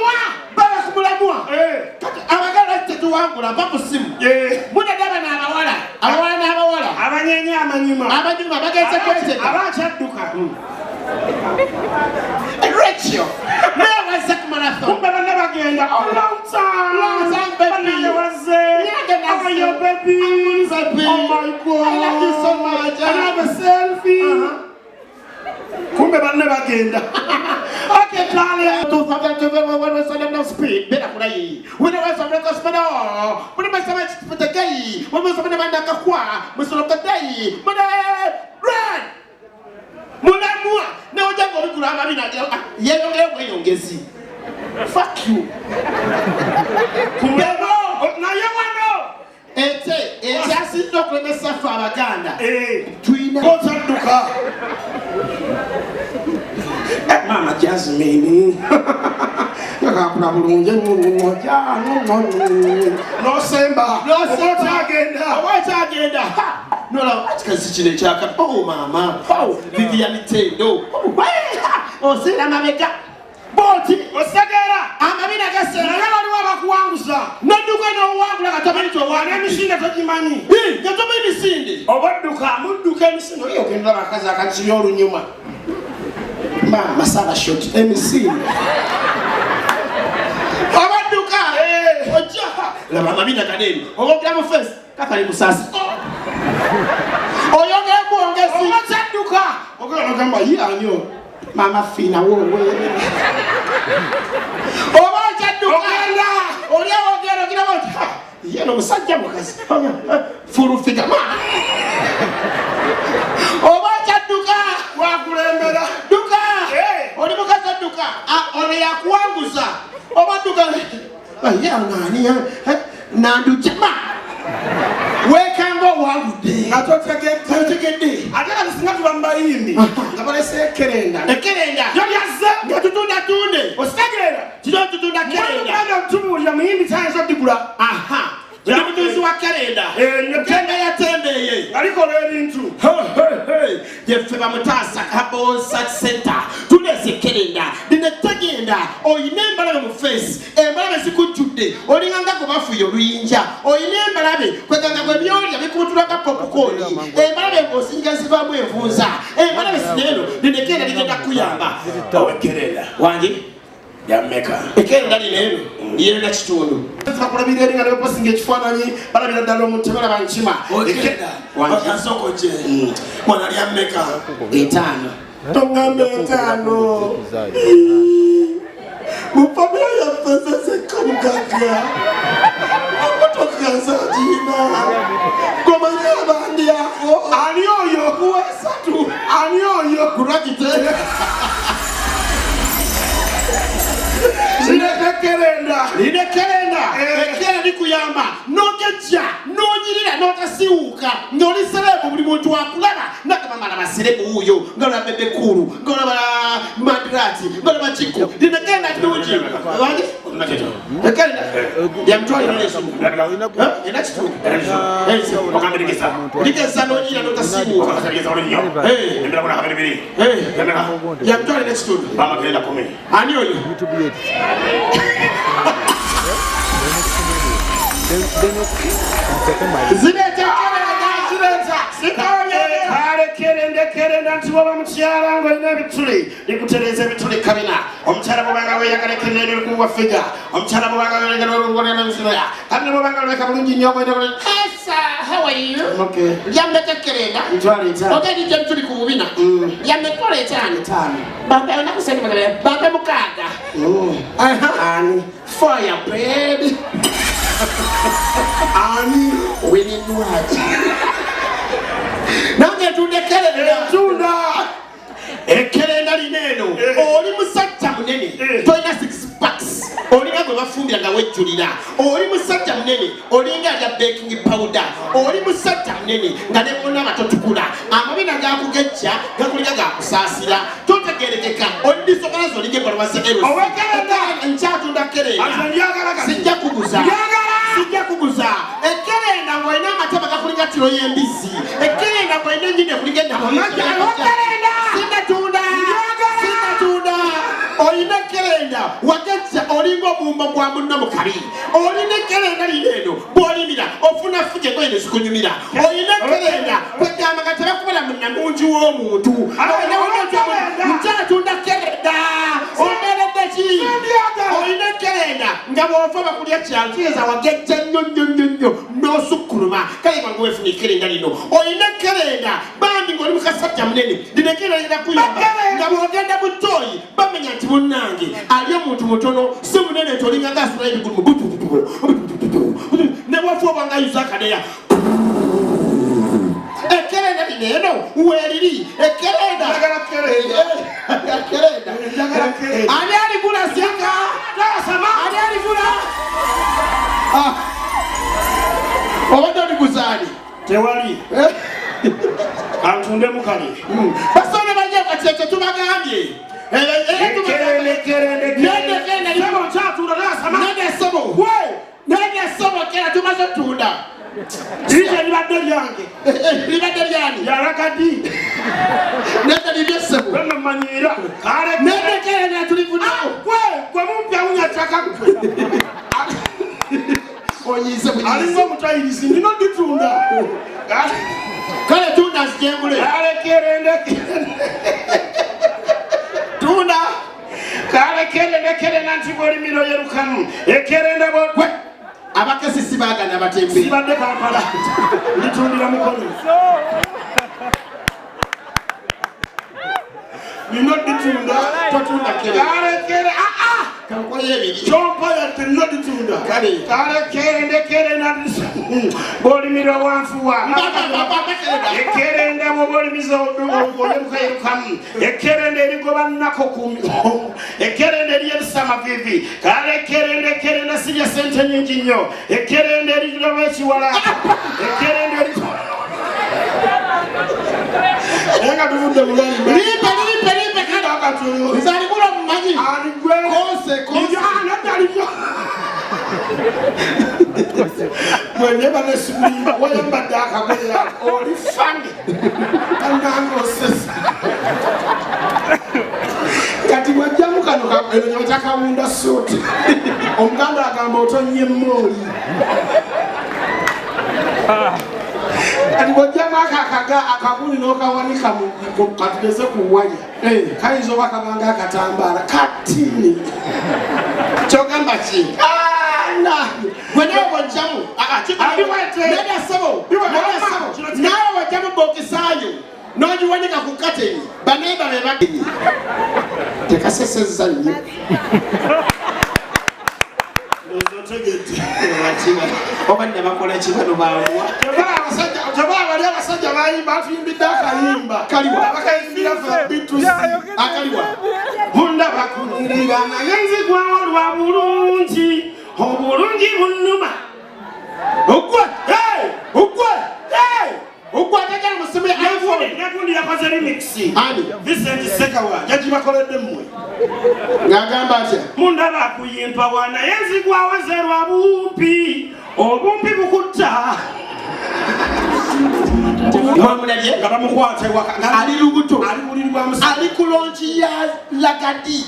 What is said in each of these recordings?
Mulamwa. Baba ku mulamwa. Eh. Kati abagala tetuwangula mpa ku simu. Eh. Munadde bano abawala, abawala n'abawala abanyenya amanyuma abanyuma bagenze kwetega. Abakyadduka. Rachel, naye wazze ku marathon. Kumbe banne bagenda, "Oh, long time." Long time, baby. Banange wazze. Nange nazze. How are you, baby? Baby. Oh my God. I love you so much. Can I have a selfie? Kumbe banne bagenda, "Okay, darling." Speed, bera kulayi. Wina wasa mreko spano. Muna masama chiputagai. Muna masama na kakwa. Musolo kadai. Muna run. Mulamwa. Na ojanga obigula amabina yeyongera bweyongezi. Fuck you. Kumbe naye wano Ete ekyasinze okulemesa ffe Abaganda. Eh. Tulina Okyadduka. Eh, maama Jasmine nga kakula bulungi, nosemba. Nosemba. Okyagenda. Oba okyagenda. Ha! Nolaba kikazi kino ekyaka, oh maama, oh Vivian Tendo, oh, ha! Oseera mabega boti. Osegeera. Amabina gaseera. Naye waliwo abakuwanguza. Nodduka n'owangula nga tomanyi wana emisinde togimanyi. Nga tomanyi misinde. Oba odduka mudduka emisinde, oyo ogenda abakazi akakiri olunyuma, maama saba shot emisinde. Oba dduka. Eh. Ojja laba amabina ganeeri, obogera mu face kakali musaasi, oyongera bwongezi. Oba okyadduka, ogenda nogamba ye ani oyo, maama Fiina wowe. Oba okyadduka. Ogenda. Oli awogera ogira oti, "Ha, ye no musajja mukazi full figure ma." Oba okyadduka. Wakulembera. Dduka. Eh. Oli mukazi odduka. Ah, ono yakuwanguza. Oba dduka, ye ono ani nandujama wekanga owangudde. Nga totegedde. Totegedde. Ate kati singa tuba mu bayimbi nga balese ekerenda. Ekerenda. Yo lyazze. Nga tutunda tunde. Ositegeera? Kino tutunda kerenda. Mwagenda tubuulira muyimbi tayinza odigula. Aha, ndi mutunzi wa kerenda. Eh, kenda yatembeye. Nga likola ebintu. Yeffe bamutaasa Herbal Center tuleese kerenda lino tegenda. Oyina embalabe mu face, embalabe zikujjudde, olinga nga gwe bafuye oluyinja, oyina embalabe kweganga gwe byolya bikutulanga popcorn, embalabe ng'osinga zivaamu envunza, embalabe sineeno. Lino ekerenda ligenda kukuyamba. Owekerenda. Wange. Yammeka? Ekerenda lino eno liyerina kitundu. Bakulabira eri nga nebaposinga ekifaananyi, balabira ddala omuntu, tebalaba nkima. Wange. Bakasokoje mwana lyammeka? 5. Toŋŋamba 5. Mu famire yaffe nze nzekka mugagga, emotoka nzagirina, gomanyi abandyako. Ani oyo? Kuwesatu. Ani oyo? Kulwagite. Kireka kerenda. Lina ekerenda. Eh. Ekerenda likuyamba nogejja nonyirira notasiwuuka ng'oli celeb, buli muntu akulaba nagamamala ba celeb wuuyo, nga olaba Bebe Cool, nga olaba Madrati, nga olaba Kiku. Lina ekerenda kirungi. Wange? Ekerenda yamutwalira nesumu ena kitundu ligeza nonyirira notasiwuuka. Yamutwalira nekitundu. Ani oyo? YouTube yetu. Zireeta ekerenda, zireeta. Kale kerenda, kerenda nti woba mukyala ng'olina ebituli, likutereeza ebituli kabina. Omukyala bwobanga weyagala, ekerenda erikuwa figure. Omukyala bwobanga weyagala, kabina bwobanga oleka bulungi nnyo. Esa, how are you? Okay. Lyameka ekerenda? Mitwalo 5. Ogenda tuli ku bubina. Lya 50. 5. Bampe onaku sente magana, bampe 6. Ani? Fire baby. Ani? Winnie Nwagi. Nange ntunda ekerenda. Etunda. Ekerenda lino eno. Eh. Oli musajja munene. Eh. Tolina six packs. Olinga gwe bafumbira nga wejjulira. Oli musajja munene. Olinga alya baking powder. Oli musajja munene nga ne bonna batotukula. Amabina gakugejja gakulinga gakusaasira. Totegerekeka. Oli disorganized, olinga ebbaluwa za Eros. Owekerenda. Nkyatunda kerenda. Ate njagala kati. Sijja kuguza. Njagala. Sijja kuguza. Ekerenda ng'olina amatama gakulinga kiro y'embizzi. Ekerenda ng'olina ennyini ekulinga Owekerenda. Sinatunda. Njagala. Sinatunda. Olina ekerenda. Wagejja olinga omuwumbo gwa munno mu kabi. Olina ekkerenda lino eno bw'olimira ofuna ffuga engoye ne zikunyumira. Olina ekkerenda kwegamba nga tebakubala mu namungi w'omuntu. Nkyatunda kerenda omberedde ki? Olina ekkerenda nga bw'ofa bakulya kyalo kitegeeza wagejja nnyo nnyo nnyo nnyo n'osukkuluma. Kale mangu weefuna ekkerenda lino. Olina ekkerenda bambi ng'oli mukasajja munene, lino ekkerenda ligenda kuyamba nga bw'ogenda mu ttooyi bamenya nti munnange ali omuntu mutono si munene nti olinga nga asula ebigulu ne bwofa oba nga ayuza akadeya. Ekkerenda lino eno weeriri ekkerenda. Ekkerenda ani aligula? Sika ani aligula? Obadde oliguzaani? Tewali kantundemu kale. Basone bajja kati ekyo tubagambye. Neda sebo, kera tumaze tunda. Lirye libadde lyange. Libadde lyani? Yalakadi. Nedda, lirye sebo. Bemamanyira. Nedda, kera na tulivuddewo. Gwe mumpi awunya ttaka gwe. Oyize. Alinga omutayirizi, nina oditunda. Kale tunda nzijengule. Kalekerende. Tunda. Kalekerende kerenda nti bwolimiro yerukamu ekerenda bwe abakesi sibagana batembe. Sibadde Kampala, nditundira Mukono, nina oditunda. Totunda kere. Kalekere aa. Kankoyo ebiri. Kyompa yadde, nina oditunda. Kale. Kalekerende kerenda bwolimiro wanfuwa ekerenda bwoba olimiza oyerukayerukamu ekerenda erigoba nnako ku ekerenda eriyerisa amavivi. Kale ekerenda, ekerenda sirya sente nyingi nnyo. Ekerenda erigoba ekiwala, ekerenda eri naye nga tuvudde mulali. Limpe, limpe, limpe kale. Nze aligula mumanyi. Aligwe. Kose, kose. Nodalibyo mwene banesikulimba wayambadde akagoye ako oli funny kananga osesa. Kati wajjamu kano eno nyabatakawunda suuti. Omuganda agamba otonye mooli. Kati wajjamu ako akaga akaguli n'okawanika katugeze ku waya, kayinza oba kabanga akatambaala katini. Kyogamba ki? Gwe nawe wajjamu. Abiwete. Nedda sebo. Biwete. Nedda sebo. Naawe wajjamu bokisaayo n'ogiwanika ku kateni baneiba be bagenyi tekasesezza nnyo. Otegedde. Oba nne bakola ki bano bambwa? Tebala bali abasajja bayimba, batuyimbidde akayimba. Kaliwa? Bakayimbira ffe bitusi. Akaliwa? Bundaba kunyirira naye nzigwawo lwa bulungi, obulungi bunnuma. Ogwe. Hey! Ogwe. Hey! Ogwe atajala mu simu ya iPhone. Negundi yakoze remix. Ani? Vincent Sekawa yagibakoledde mmwe. Ng'agamba atya? Mundaba kuyimpawa naye nzigwawo nze lwa bumpi, obumpi bukutta. Mwamulabye? Nga bamukwata ewaka Ali lubuto. Ali buliri bwa musajja. Ali ku launch ya Lagadi.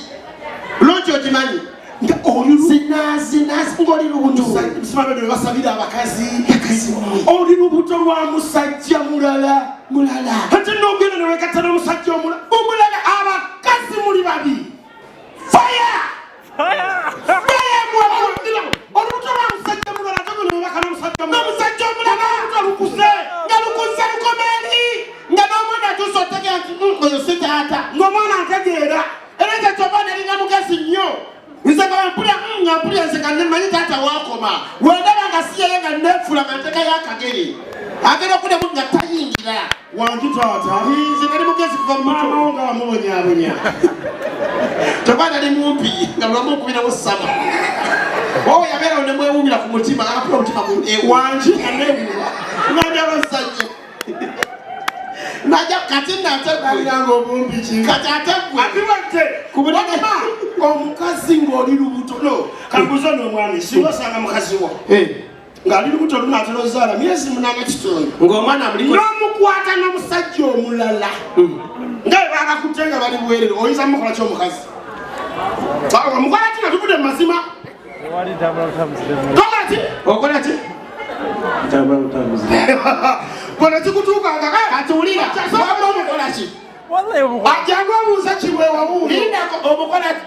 Launch ogimanyi? Nga oli Zinazinazi ng'oli lubuto. Simanyi bwe basabira abakazi. Bakazi mmwe. Oli lubuto lwa musajja mulala. Mulala. Ate nogenda newekatta n'omusajja omulala omulala. Abakazi muli babi. Fire fire. Olubuto lwa musajja mulala ate gwe newebaka n'omusajja mulala. N'omusajja omulala. Olubuto lukuze. Nga lukuze lukoma eri nga n'omwana atuuse otegeera nti oyo si taata." Ng'omwana ategeera. Era ekyo kyova nalinga mugezi nnyo nze nga mpulira nga mpulira nze nga nemanyi taata wakoma wendaba nga siyaye nga neefula nga ntekayo akagere agenda okuddamu nga tayingira. Wangi taata. Nze nali mugezi kuva mu muto. Maama wo nga wamubonyabonya. Kyova nali mumpi nga lwamu okubirawo sama owo yabeerawo nemwewuumira ku mutima akapula omutima Wangi. nga newuuma nga ndabasajja naja kati nate gwe. Aliranga obumpi ki. Kati ate gwe. Abiwadde. Ku bunene. Omukazi ng'oli lubuto no kambuze n'omwami singa osanga mukazi wo ng'ali lubuto lunaatera ozaala myezi 8 kitundu Ng'omwana muliko. N'omukwata n'omusajja omulala nga bwe babakutte nga bali bwerere, oyinza mukola ki omukazi? Omukola ki nga tuvudde mu mazima? Tokola ki? Okola ki? Bwona kikutuukanga. Kati wulira, wamma omukola ki? Ajjangu obuuza kiweewawuuno. Lindako, omukola ki?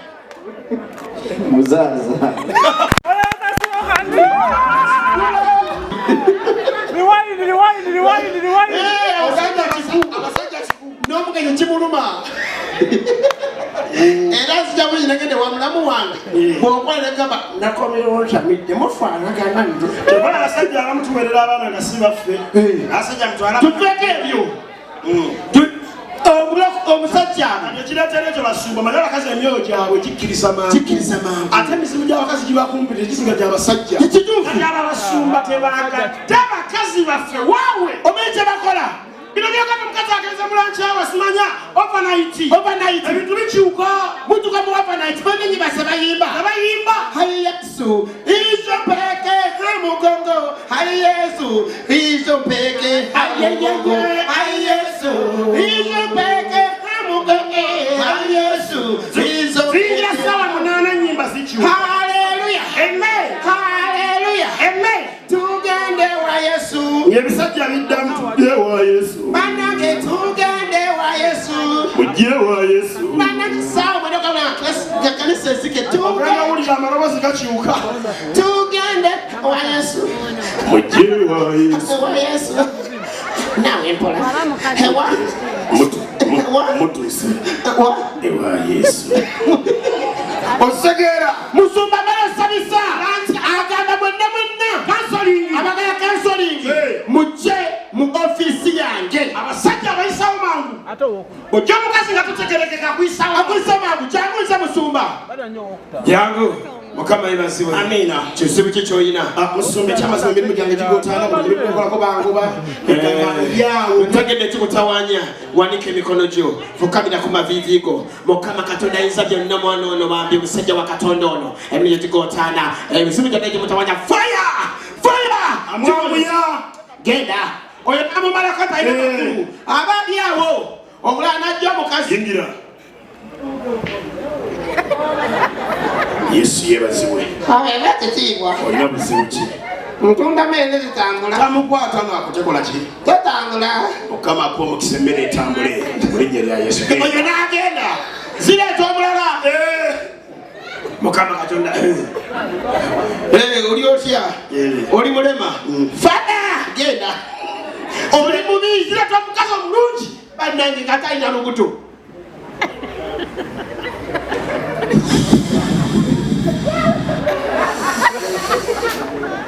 Muzaza. Rewind, rewind, rewind, rewind. Abasajja kiku. N'omugenyi kimuluma. Era nzija bulungi nagende wa mulamu wange. Bw'okola ne gamba nakomyewo ntamidde mufaanagana nno. Kyova abasajja abamu tuwerera abaana nga si baffe. Abasajja mutwala. Tuveeko ebyo. Omusajja Kati ekireetera ekyo basumba, manye abakazi emyoyo gyabwe gikkiriza mangu. Gikkiriza mangu. Ate emizimu gy'abakazi gibakumpi tegisinga gy'abasajja. Kituufu. Kati abo abasumba tebaagadde abakazi baffe waawe. Omanyi kye bakola? Bino byogamba omukazi agenze mu lunch hour simanya overnight. Overnight. Ebintu bikyuka. Mutuka mu overnight, bamenyi base bayimba. Abayimba. Hayi Yesu, izo mpeke mugongo. Hayi Yesu, izo mpeke mugongo. Hayi Yesu, izo mpeke mugongo. Hayi Yesu, izo Ziyingira ssaawa 8 ennyimba zikyuka. Haleluya. Amen. Haleluya. Amen. Tugende wa Yesu. Ng'ebisajja biddamu tujje wa Yesu. Banange tugende wa Yesu. Mujje wa Yesu. Banange ssaawa mwenda okabula nga kanisa ezike. Ogenda wulira amaloboozi gakyuka. Tugende wa Yesu. Mujje wa Yesu. Wa Yesu. Nawe mpola. Ewa. Mutuuse. Ewa. Ewa Yesu. Osegeera. Musumba balosabisa. Agamba mwenna mwenna. Kansolingi. Abagala kansolingi. Mujje mu ofiisi yange. Abasajja abayisawo mangu. Ojja omukazi nga tutegerekeka akuyisawo. Akuyisawo mangu. Kyangu nze musumba. Jangu. Mukama yebazibwe. Amiina. Kizibu ki ky'olina? Musumba ekyamazima emirimu gyange gigotaana buli mulimu gukolako bangoba. Yawo. Ntegedde kikutawaanya, wanika emikono gyo, fukamira ku maviivi go. Mukama Katonda ayinza byonna, mwana ono bambi musajja wa Katonda ono. Emirimu gigotaana, ebizibu byonna gimutawaanya. Fire! Fire! Amwanguya. Genda. Oyo namumalako talina makulu. Aba ali awo. Omulala n'ajja omukazi. Yingira. Yesu yeebazibwe. Aweebwe ekitiibwa. Olina buzibu ki? Ntunda mmere zitambula. Tamukwata ng'akutekola ki? Tetambula. Mukama akuwa omukisa emmere etambule mu linnya lya Yesu. Oyo n'agenda. Zireeta omulala. Mukama Katonda. Oli otya? Oli mulema? Fada! Genda. Oli mubi. Zireeta omukazi omulungi. Bannange nga talina lubuto.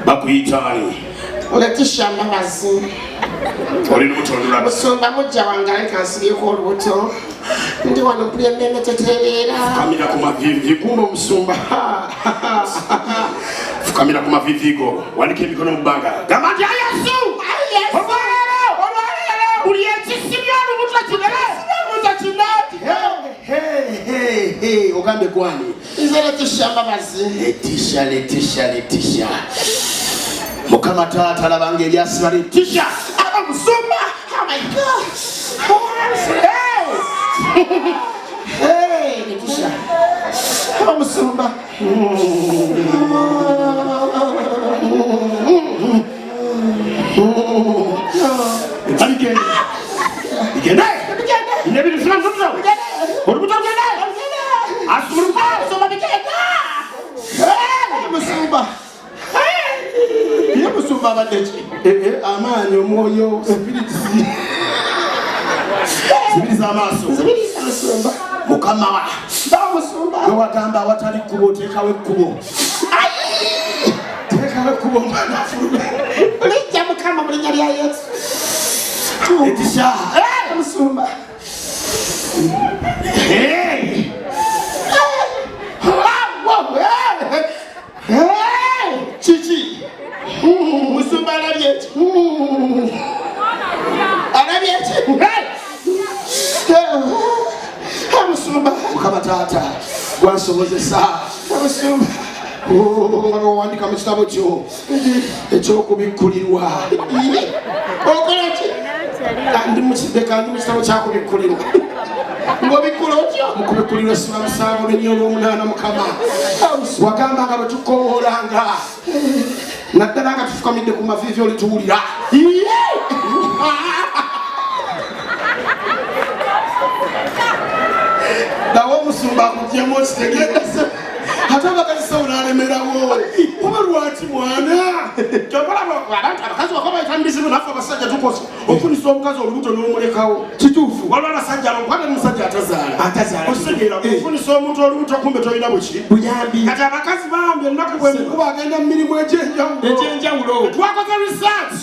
Bakuyita ani? Letisha Mbabazi. Oli lubuto olulaba? Musumba mujja wange aleka nsibyeko olubuto. Ndi wano mpulira emmeme tetereera. Fukamira ku maviivi kumba omusumba. Fukamira ku maviivi go. Wanika emikono mu bbanga. Gamba nti ayi Yesu! Ayi Yesu! Olwaleero! Olwaleero! Buli ekisibye olubuto kinene! Olubuto kinene! Hey, hey, hey, ogambye gwani? Nze Letisha Mbabazi. Letisha, Letisha, Letisha. Mukama taata alabanga ebyasiba Letisha. Aba musumba! Oh my God! Hey! Hey, Letisha. Aba musumba. Abigende. Bigende. Nebiri funa mtoto. Olubuto lugende. Asumuluka. Musumba bigende. Hey, musumba. Hey! Ye musumba abadde ki? Amaanyi, omwoyo, spirits. Zibiriza amaaso. Zibiriza musumba. Mukama wa. Ba musumba. Gwe wagamba awatali kkubo oteekawo ekkubo. Teekawo ekkubo omwana afulume. Lijja Mukama mu linnya lya Yesu. Letisha. Hey, musumba. Hey! Kiki? Musumba alabye ki? Alabye ki? Musumba. Mukama taata gwansobozesa. Musumba. Nga bw'owandiika mu kitabo kyo eky'okubikkulirwa. Okola ki? Ndi mu kitabo kyakubikkulirwa. Ng'obikkula otya? Mukubikulirwa essula 7 lwennya olw'omunaana. Mukama, wagamba nga bwe tukowoolanga, naddala nga tufukamidde ku maviivi, olituwulira. Dawo omusumba akugyemu, okitegeeza ate abakazi sawo n'alemerawo. Oba lwaki mwana kyobalaba abantu abakazi bako bayita mubizibu, naffe abasajja tukosa ofunisa omukazi olubuto n'omulekawo. Kituufu. Waliwo abasajja abakwata n'omusajja atazaala. Atazaala. Okitegeera? Ofunisa omuntu olubuto, kumbe tolina buki? Buyambi. Kati abakazi bambi ennaku bwemukuba agenda mu mirimu egy'enjawulo. Ekyenjawulo. Twakoze research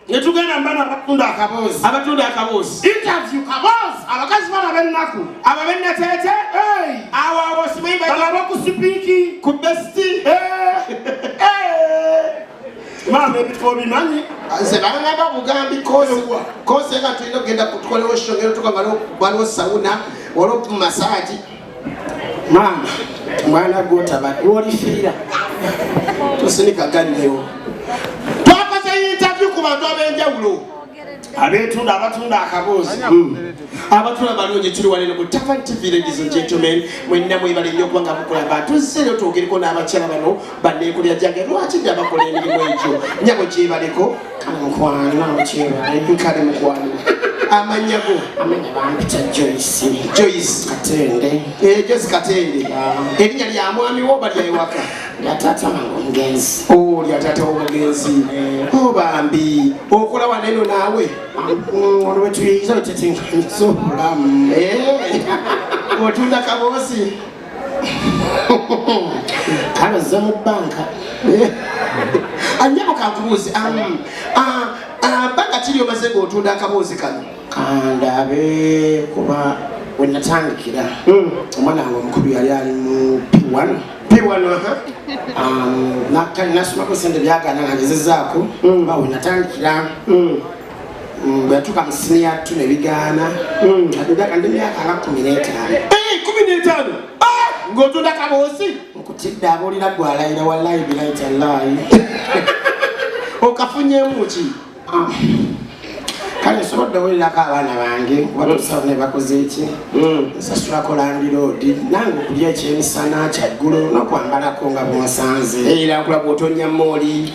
ne tugenda mbana abatunda akaboozi. Abatunda akaboozi. Interview kaboozi, abakazi bana b'ennaku. Abo bennateete. Hey! Awo awo simanyi. Bano ku Speke. Ku Best. Maama, ebifo obimanyi? Nze bangamba bugambi kosi nga tulina okugenda tukolewo shongero tuka waliwo sauna, waliwo massage. Maama, mwana gwotaba lwolifiira. Tosinika gannewo. Twakoze interview ku bantu ab'enjawulo. Abeetunda, abatunda akaboozi. Abatula balungi, tuli waneno ku Tavan TV. Ladies and gentlemen, mwenna mwebale nnyo okuba nga mukulaba. Tuzze leero twogereko n'abakyala bano banneekolera gyange. Lwaki dde abakola emirimu egyo? Nyabo, gyebaleko. Mukwano, kyebale. Nkale mukwano, amannya go? Amanya bampita Joyce. Joyce. Katende. Eh, Joyce Katende. Erinnya lya mwami wo oba lyewaka? Lya taata wange omugenzi. O, lya taata w'omugenzi. O bambi, okola waneno naawe? Ono bwe tuyiza wetetenkanyisa obulamu. Eh, otunda kaboozi? Kale ozze mu bbanka. Anyabo, kankubuuze, bbanga kiri omaze ng'otunda akaboozi kano? Kandabe, kuba we natandikira omwana wange omukulu yali ali mu P1. P1, aha. Nakali nasomako sente byagaana nga ngezezaako ba we natandikira bwe yatuuka mu senior 2 nebigaana. Ndi myaka nga 15. Eh, 15. Ah, ng'otunda kaboozi? Nkutidde, abuulira gwe alayira, wallahi bilayi tallahi. Okafunyemu ki? Kale nsobodde owulirako abaana bange kuba tusawo ne bakoze eki, nsasulako landlord, nange okulya ekyemisana, kyaggulo n'okwambalako nga bwonsanze. Era nkulaba otonya mooli.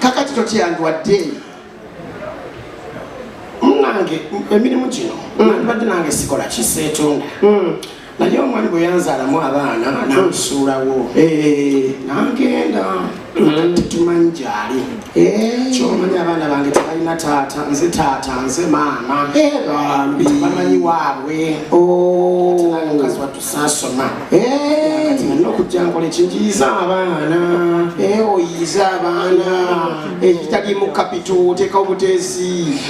Kakati totya ndwadde? Nange emirimu gino nandibadde nange sikola kiseetunda, naye omwami bwe yanzaalamu abaana nansuulawo nangenda, tetumanyi gyali. Kyomanyi abaana bange tebalina taata, nze taata, nze maama. Bambi. Tebamanyi waabwe. Mukazi wattu saasoma. Kati nina okujja nkola ekinjiyiza abaana. Oyiiza abaana ekitaliimu capital, oteekawo buteesi.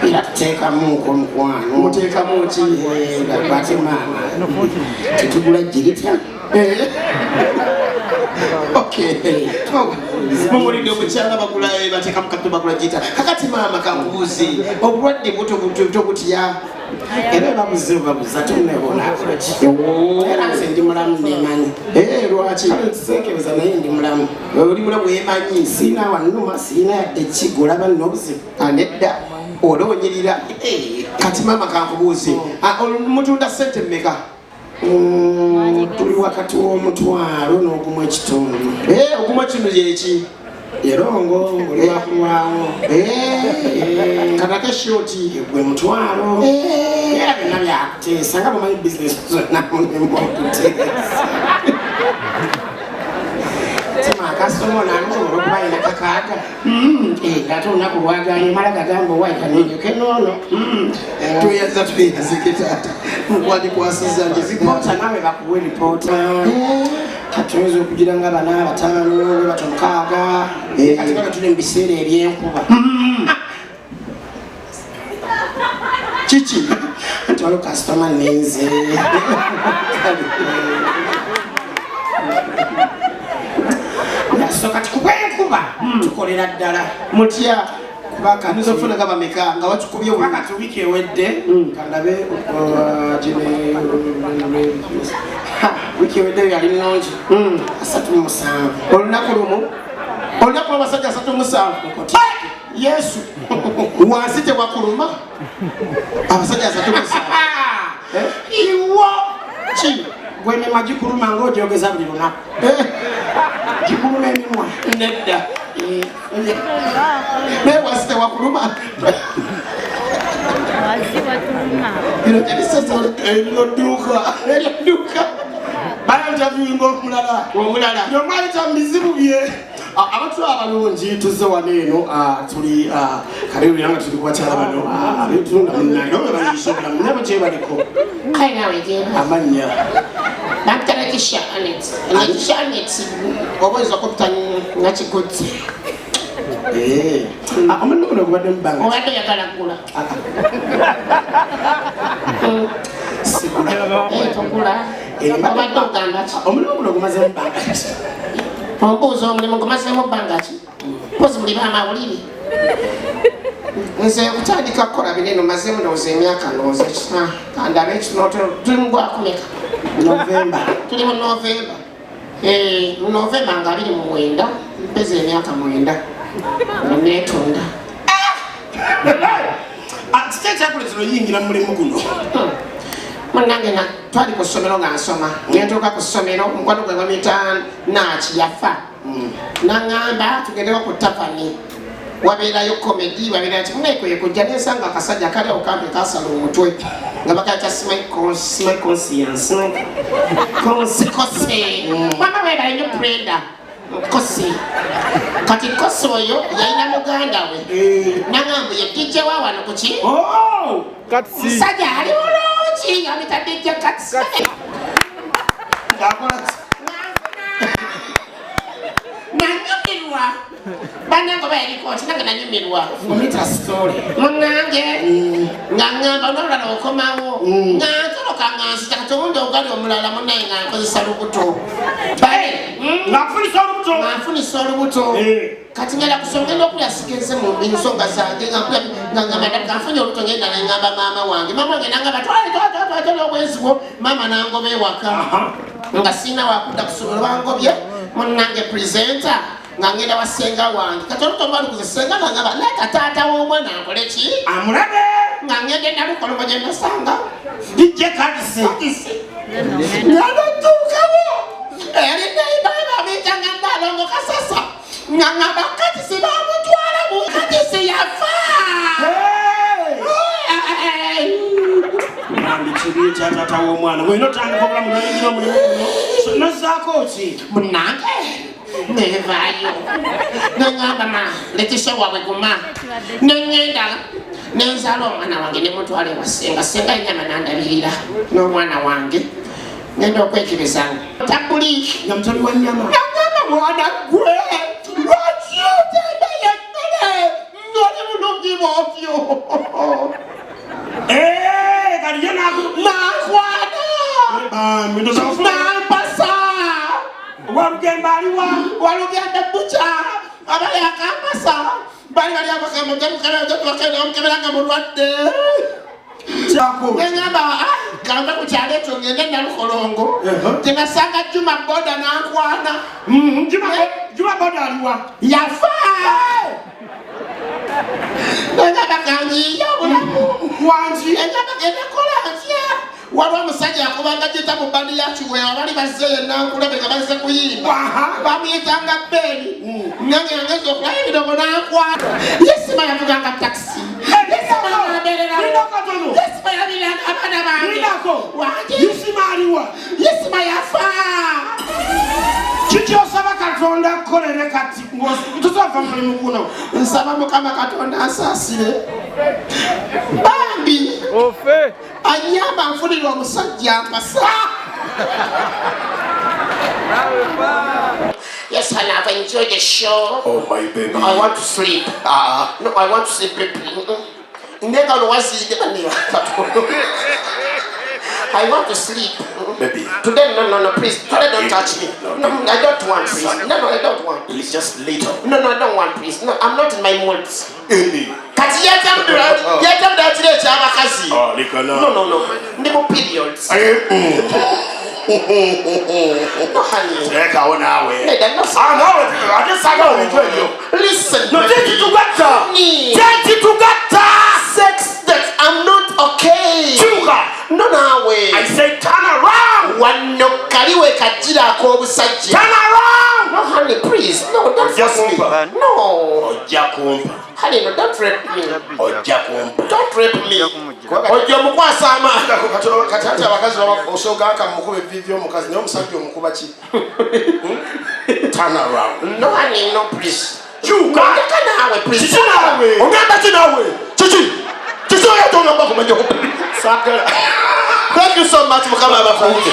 Era tuteekamuko, omukwano. Muteekamu ki? Ate maama, tetugula girita. Okay. Mumulidde omukyala, bagula, bateekamu capital, bagula gita. Kakati maama, kankubuuze, obulwadde buto tobutya? Era babuze babuza tonebonakolaki, era nze ndi mulamu, nemanyi. Lwaki? Kale ntisekereza, naye ndi mulamu. Oli mulamu, wemanyi? Siina wanuma, siina yadde ekigo, olaba nina obuzibu? Nedda, olonyirira. Kati maama, kankubuuze, mutunda sente mmeka? Tuli wakati w'omutwalo n'ogumu ekitundu. Ogumu ekitundu yeki? Erongo oli wakulwawo. Katake short. Gwe mutwalo. Era byonna byakuteesa, nga bwomanyi bizinesi zonna mulimu okuteesa. Tema akasoma nange olwokuba alina kakaaga, ngate olunaku lwaganye mala gagamba owaikanenyuke noono. Tweyaza, tweyazike taata, mukwatikwasiza nje. Ripoota naawe, bakuwe ripoota. Kati oyinza okugira nga bana, bataano, bato mukaaga. Kati nga tuli mu biseera ebyenkuba. Kiki? Nti waliwo kasitoma nenze. So kati kubwenkuba tukolera ddala. Mutya? Kuba kati Nza ofuna nga bameka nga wakikubye? Kuba kati wiiki ewedde, kandabe, wiiki ewedde yali nnungi, 37. Olunaku lumu, olunaku lwabasajja 37? Yesu, wansi tewakuluma? Abasajja 37. Eh? Iwo Ki? Gwe emimwa gikuluma ng'ogyogeza buli lunaku. Eh? Gikuluma emimwa. Nedda. Eh. Naye wasi tewakuluma. Wasi watuluma. Bino tebisesa. Erino dduuka. Eryo dduuka. Bainterviewinga omulala. Omulala. Yomwe ayita mu bizibu bye. Abantu abalungi tuzze wano eno tuli kaleero nga tuli ku bakyala bano abetunda munnange nabo bayiise obulamu nabo gyebaliko. Kale nawe genda. Amannya. Bampita Letisha Anet. Letisha Anet oba oyinza okumpita Nakigudde. Eh. Omulimu guno gubadde mu bbanga. Obadde oyagala kugula. Sigula. Togula. Obadde ogamba ki? Omulimu guno gumazeemu bbanga ki? Ombuuza omulimu gumazeemu bbanga ki? Mpozi muli bamawulire. Nze okutandika kukola binene mazeemu ndowooza emyaka ndowooza kandabe ekinoto tuli mu gwakumeka? Novemba. Tuli mu Novemba. Mu Novemba nga 29 mpeza emyaka 9 neetunda. Kiki ekyakuleetera oyingira mu mulimu guno? Munnange nga twali ku ssomero nga nsoma, ne ntuuka ku ssomero omukwano gwe bamuyita Naaki yafa. Naŋŋamba tugendeko ku tavani, wabeerayo comedy, wabeerayo ki muneekweye kujja nensanga akasajja kali awo kampi kasala omutwe nga bakayita Smile Conscience. Kose. Mama weebale nnyo Brenda. Kose. Kati Kose oyo yalina muganda we. Naŋŋamba ye DJ wa wano ku ki? Oh! Katsi. Musajja ali bulungi amita DJ Katsi. Ng'akola ki? Nanyumirwa. Bannange oba yaliko ki nange nanyumirwa. Omita story. Munnange nga ŋŋamba n'olulala okomawo. Nga ntoloka nga nzija kati owundi ogali omulala munnaye nga nkozesa lubuto. Bale. Ng'akufunisa olubuto. Nga nfunisa olubuto. Kati ngenda kusoma ngenda okulya sigenze mu nsonga zange nga nkulya nga ngamba nga nfunye olubuto ngenda ne ngamba maama wange. Maama wange n'angamba twale twale twale twale obwenzi bwo. Maama n'angoba ewaka. Nga sirina wakudda ku ssomero bangobye munnange presenter nga ngenda wa ssenga wange. Kati olubuto luba lukuze ssenga nga ngamba leeta taata w'omwana akole ki? Amulabe. Nga ngenda e Nalukolongo gye nasanga. DJ Katsi. Katsi. Ngenda ntuukawo. Eyali neighbor bamuyitanga Nnalongo Kasasa. Nga ngamba Katsi bamutwala mu Katsi yafa. Bambi kibi ekya taata w'omwana. Bw'olina otandika obulamu n'oyingira omulimu guno. So, nozzaako ki? Munnange nevaayo. Ne ŋŋamba ma Letisha waabwe guma. Ne ŋŋenda ne nzaala omwana wange ne mutwala ewa ssenga. Ssenga ennyama n'andabirira n'omwana wange. Ngenda okwekebeza. Tabuli. Nga mutali wa nnyama. Nagamba mwana gwe lwaki otembeya emmere ng'oli bulungi bw'otyo? Kati ye Nankwana. Bambi, ndoza ofuna- Nampasa. Walugembe aliwa? Walugembe bukya. Abali akampasa. Bali bali abakemukebera nga mulwadde. Kyako. Nengamba, kamba ku kyalo ekyo ngende Nalukolongo. Tenasanga Juma Boda n'ankwana. Juma Boda aliwa? Yafa. Nengamba kanjiye obulamu. Wangi. Nengamba genda kola ntya? Waliwo omusajja yakubanga gita mu bbandi ya Kiweewa, bali bazze Nankulebe nga bazze kuyimba. Bamuyitanga Beni. Nange yangeza okulaba ebidogo n'ankwana. Yesima yavuganga takisi. Yesima yambeererawo. Yesima yabiranga abaana bange. Wangi. Yesima aliwa? Yesima yafa. Kiki osaba Katonda akukolere kati tuzava mu mulimu guno? Nsaba Mukama Katonda ansaasire. Bambi. Ofe. Anyamba nfunire omusajja ampasa. Yes, honey, I've enjoyed the show. Oh, my baby. I want to sleep. No, I want to sleep. Nenga olwaziide banne Katonda. I want to sleep. Baby. Today, no, no, no, please. Today, don't touch me. No, No, I don't want, please. No, no, I don't want. Please, just little. No, no, I don't want, please. No, I'm not in my mood. Any. Kati yetambula kiro eky'abakazi. Ah, leka na. No, no, no. Ndi mu periods. No, honey. Teekawo naawe. Nedda, no. Ah, naawe, ate saagala bintu ebyo. Listen. No, tekitugatta. Honey. Tekitugatta. Sex that I'm not okay. Kyuka. No naawe. I say turn around. Wano kali we kajjira ak'obusajja. Turn around. No honey, please. No, don't Ojja force me. kumpa. No. Ojja kumpa. Honey, no, don't rape me. Ojja kumpa. Don't rape me. Ojja omukwasa amaanyi. Kati ati abakazi osooka nka mukuba evivi omukazi naye omusajja omukuba ki? Turn around. No honey, no please. Kyuka. Ndeka naawe please. Kiki naawe? Ogamba ki naawe? Kiki? Kiki oyo tongamba kumanya. Saagala. Thank you so much, Mukama abakuume.